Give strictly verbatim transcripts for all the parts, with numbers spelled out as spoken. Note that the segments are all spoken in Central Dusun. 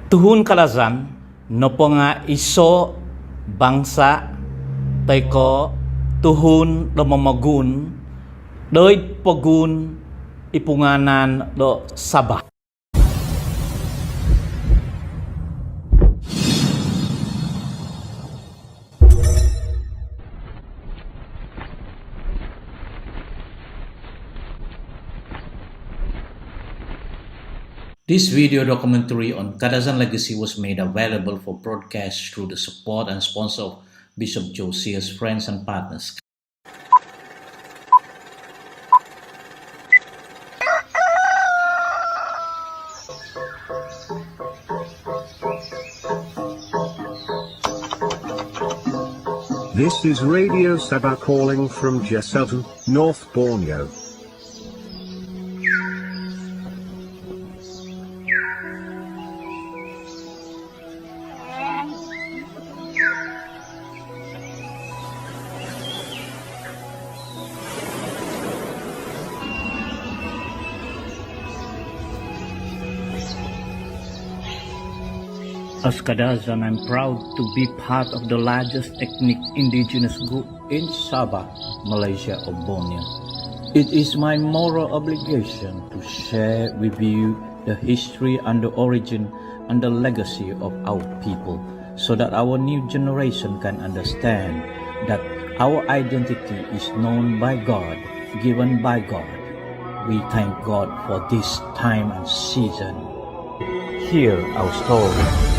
Tuhun Kadazan nopo nga' iso' bangsa' toi ko' tuhun do momogun doid pogun i pungaanan do Sabah. This video documentary on Kadazan legacy was made available for broadcast through the support and sponsor of Bishop Josiah's friends and partners. This is Radio Sabah calling from Jesselton, North Borneo. As Kadazan, I'm proud to be part of the largest ethnic indigenous group in Sabah, Malaysia, of Borneo. It is my moral obligation to share with you the history and the origin and the legacy of our people, so that our new generation can understand that our identity is known by God, given by God. We thank God for this time and season. Hear our story.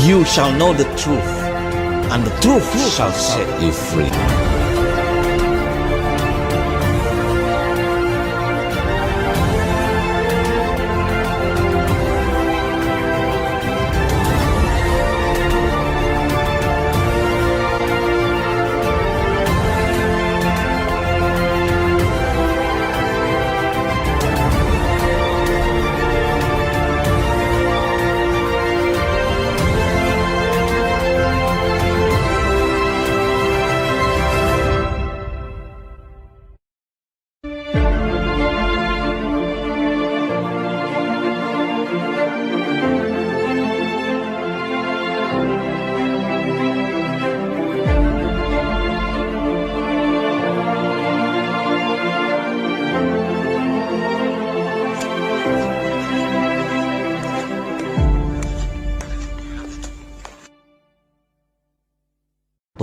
You shall know the truth, and the truth shall set you free.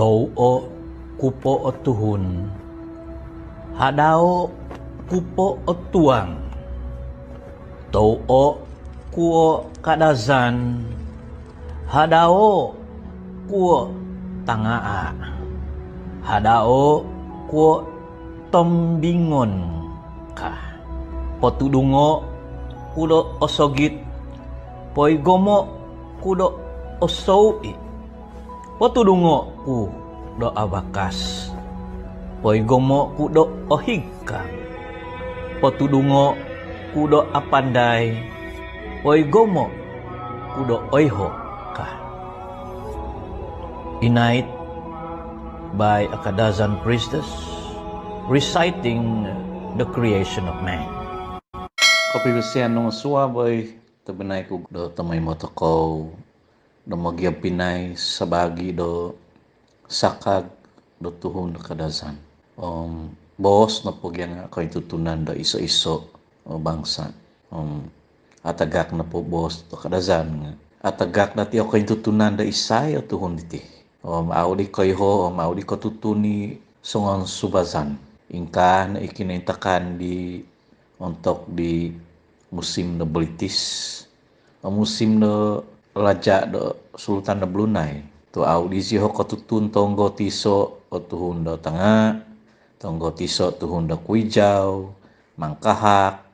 Tou'o ku po o tuhun, hadao' ku po o tuang. Tou'o ku o Kadazan, hadao' ku o tangaa', hadao' ku o tombingon ka. Potudungo' ku do osogit, poigomo' ku do osou'i. Potudungo' ku do abakas, poigomo' ku do ohigkang. Potudungo' ku do apandai, poigomo' ku do oiho' ka. Inait by a Kadazan priestess reciting the creation of man. Kopivosian nung suab oi tobpinai ku do tomoimo tokou do mogiobpinai sabaagi do sakag do tuhun do Kadazan. Om boos nopo gia nga kointutunan do iso-iso o bangsa. Om atagak nopo boos do Kadazan nga atagak dati o kointutunan do isai o tuhun diti. Om au di koiho, om au di kotutun i songosuabon. Ingkaa no i kinointakan di ontok di musim do British, o musim do laja do Sultan do Brunei. Tu au di zioho kotutun, tongo tiso o tuhun do Tanga, tongo tiso tuhun do Kuijau, Mangkahak,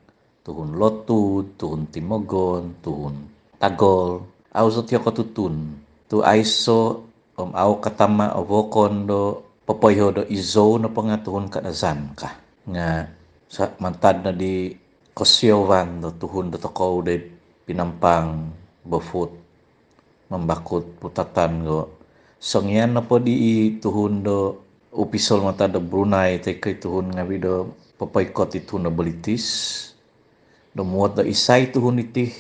tuhun Lotud, tuhun Timogon, tuhun Tagol. Au zioho kotutun. Tu aiso om au katama o vokon do popoiho do izou nopo nga tuhun Kadazan ka. Nga sa mantad no di kosianan do tuhun do tokou di Pinampang, Bofut, Mambakut, Putatan go. Songian nopo di i tuhun do upisol mantad do Brunei toi ko i tuhun ngavi do popoikot i tuhun do British do muot do isai tuhun iti,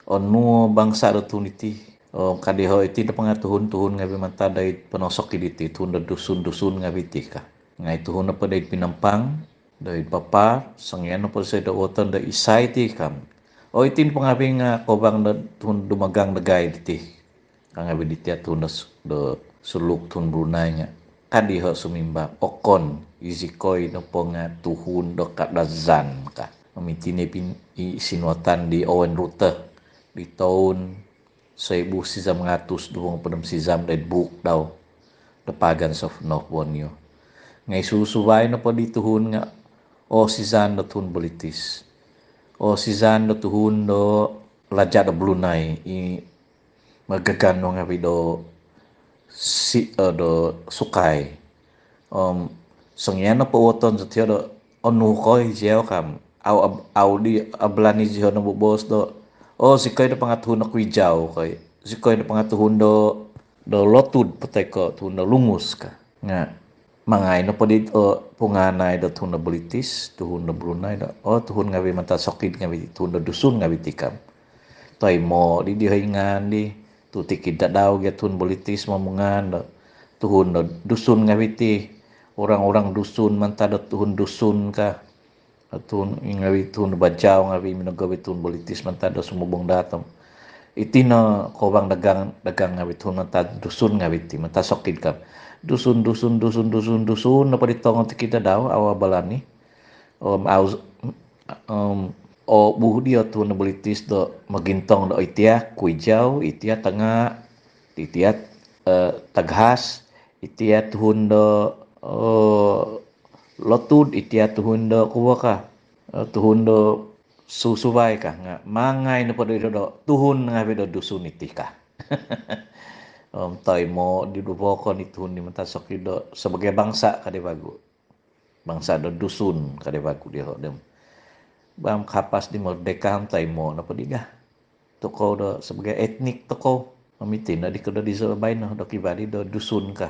onu o bangsa do tuhun iti. O kadiho iti nopo nga tuhun-tuhun ngavi mantad doid ponosok iti, tuhun do Dusun-Dusun ngavi iti ka. Nga i tuhun nopo doid Pinampang, doid Papar, songian nopo zosido uhoton do isai iti ka. O iti nopo ngavi nga kobang do tuhun dumagang dagai diti. Ka ngavi diti o tuhun do, do suluk, tuhun Brunei nga kadiho sumimbang, okon, izikoi nopo nga tuhun do Kadazan ka. Om iti no i pin-, i sinuatan di Owen Rutter di toun soibu sizam nahatus duvo ngopod om sizam doid buuk dau, The Pagans of North Borneo. Nga i susuvai nopo di tuhun nga osizan do tuhun British. Osizan do tuhun do laja do Brunei, i magaganu ngavi do si-, eh, do sukai. Om songian nopo uhoton zosido do onu koi zioho ka, au ab-, au di abalani zioho no boboos do, o zikoi nopo nga tuhun do Kuijau koi, zikoi nopo nga tuhun do, do Lotud po toi ko tuhun do Lungus ka. Nga mangai nopo di, o, punganai do tuhun do British, tuhun do Brunei do, o tuhun ngavi mantad sokid ngavi, tuhun do Dusun ngavi iti ka. Toimo di di hoingan di, tu tikid tadau gia tuhun British momungaan do tuhun do Dusun ngavi iti, orang-orang Dusun mantad do tuhun Dusun ka. Tuhun ngavi, tuhun do Bajau ngavi minogovit tuhun British mantad do sumubung daat om iti no kobang dagang, dagang ngavi tuhun mantad Dusun ngavi iti, mantad sokid ka. Dusun, Dusun, Dusun, Dusun, Dusun nopo di tongo tikid tadau, au abalani. Om au, om obuh di o tuhun do British do mogintong do itia Kuijau, itia Tanga, itia, eh, Taghas, itia tuhun do, eh, Lotud, itia tuhun do kuo ka, eh, tuhun do susuvai ka. Nga mangai nopo do, do, do tuhun ngavi do Dusun iti ka. Om toimo di do vokon i tuhun di mantad sokid do sebagai bangsa ka di vagu. Bangsa do Dusun ka di vagu dioho do. Ba om kapas di merdeka om toimo nopo di ga tokou do sebagai etnik tokou. Om iti no di kodo dizo baino do kivaa di do Dusun ka.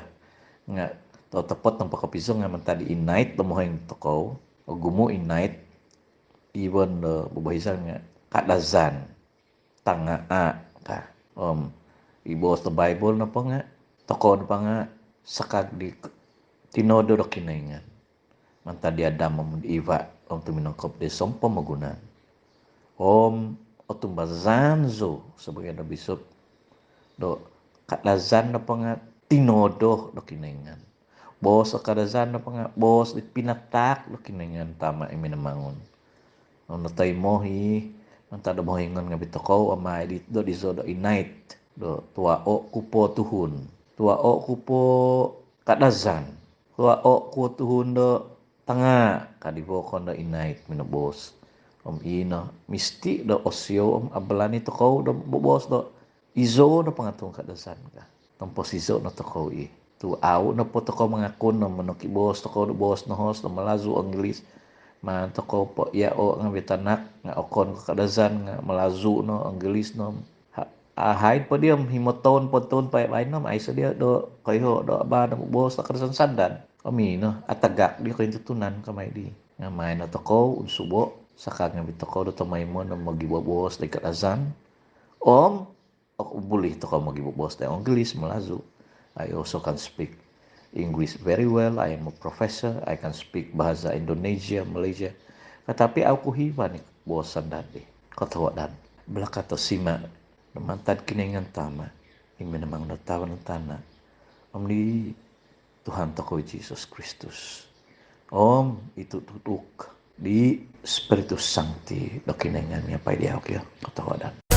Nga totopot nopo kopizo nga mantad di inait do mohoing tokou, ogumu inait, even do bobohizan nga Kadazan, Tangaa ka. Om i boos do Bible nopo nga, tokou nopo nga sakag di k-, tinodo do Kinoingan. Mantad di Adam om Eva om tuminongkop di sompomogunan. Om otumbazaan zou sebagai do bishop do Kadazan nopo nga tinodo do Kinoingan. Boos do Kadazan nopo nga boos di pinataak do Kinoingan Tama i minamangun. Om notoimo i mantad do mohoingon ngavi tokou, amai di do dizo do inait do tuao ku po tuhun, tuao ku po Kadazan, tuao ku tuhun do Tangaa ka di vokon do inait minoboos. Om ino misti do osiou om abalani tokou do boboos do izou nopo nga tuhun Kadazan ka. Tomposizo no tokou i. Tu au nopo tokou mangakun do monokiboos tokou do boos nohos do Malazu, Onggilis, maan tokou po iao ngavi tanak nga okon ko Kadazan nga Malazu no, Onggilis no. Ha-, ahaid po di om himo toun, hopod toun po baino om aiso di do koiho do abal do boos do Kadazan sandad. Om ino atagak di kointutunan kamai di. Nga maai no tokou unsubo sakag ngavi tokou do tomoimo do mogiboboos do Kadazan. Om oku buli tokou mogiboboos do Onggilis, Malazu. I also can speak English very well. I am a professor. I can speak bahasa Indonesia, Malaysia. Katapi au ku hivan i booson dadi. Kotohuo dan. Balakat o sima' do mantad Kinoingan Tama', i minamang do tavan om tana', om di Tuhan tokou i Jesus Kristus, om i tututuk di Spiritus Sancti do Kinoingan miampai diau kio. Kotohuo dan.